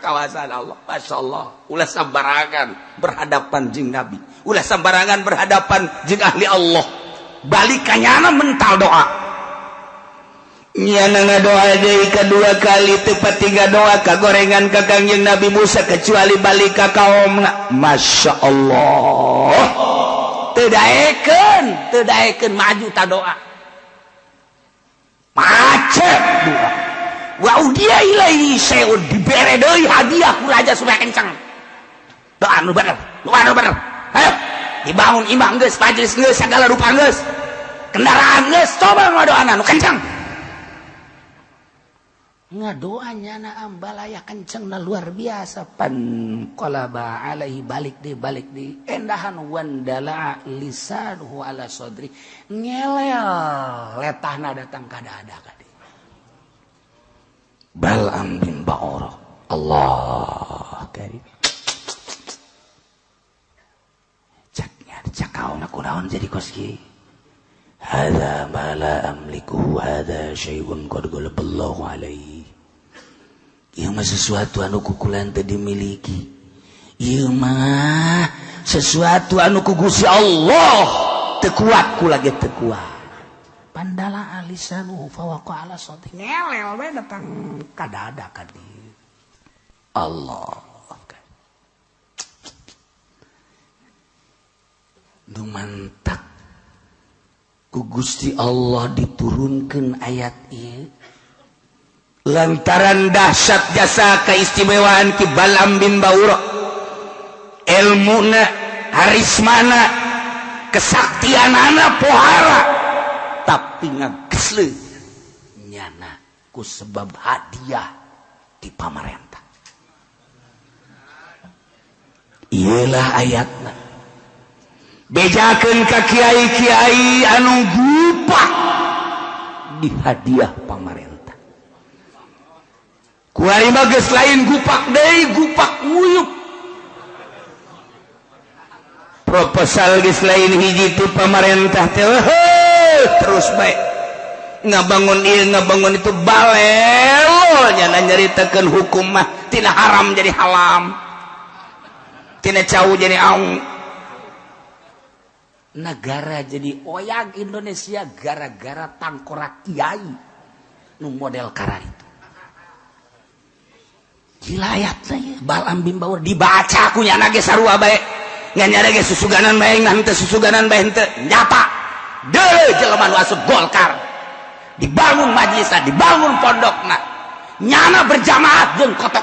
Kawasan Allah, Masya Allah. Ulah sambarangan berhadapan jeung Nabi, ulah sambarangan berhadapan jeung ahli Allah. Balik kanyana mental doa. Nyana ngadoa deui kedua kali, tepat tiga doa kagorengan ka Kangjeng Nabi Musa, kecuali balik ka kaumna. Masya Allah, teu daekeun, teu daekeun maju ta doa, macet doa. Wa uhdiya ilaihi syai'un, dibere deui hadiah ku raja supaya kencang doa nu bener, doa nu bener. Ayo dibangun imah geus, majelis geus, segala rupa geus, kendaraan geus, coba ngadoana nu kencang. Ngadoanya na ambalaya kenceng na luar biasa. Pan qalaba alaihi, balik di, balik di endahan. Wandala lisanuhu ala sodri, ngelel letahna datang ka dada ka dieu. Bal'am bin Ba'ura, Allah karim. Caknya cak kauna, kunaon jadi kos kieu? Hadza ma la amlikuhu, hadza syai'un qad ghalaballahu alaihi. Ieu mah sesuatu anu ku kula teu dimiliki, ieu mah sesuatu anu ku Gusti Allah teu kuat, kula ge teu kuat. Pandala lisanuhu fawaqa ala soti, ngelel we datang ka dada ka dieu. Allah, nu mantak ku Gusti Allah diturunkan ayat ieu lantaran dahsyat jasa keistimewaan Ki Balam bin Baura, ilmuna, harismana, kesaktianana pohara, tapi ngagesle nyana ku sebab hadiah di pamarentah. Iyalah ayatna, bejakeun ka kiai-kiai anu gupak di hadiah pamarentah. Kuari mah geus lain gupak deui, gupak nguyup. Proposal geus lain hiji ti pamarentah teh, terus bae ngabangun ieu, ngabangun itu. Balelo nyana nyaritakeun hukum mah, tina haram jadi halam, tina cau jadi aung. Negara jadi oyag Indonesia gara-gara tangkorak kiai nu model kara itu. Jilayat saya Balam bin Baur dibaca ku nyana ge sarua bae, ngan nyana ge susuganan bae, ngan teu susuganan bae, henteu nyata deuleu jelema nu asup Golkar. Dibangun majelisna, dibangun pondokna, nyana berjamaah jeung kotok.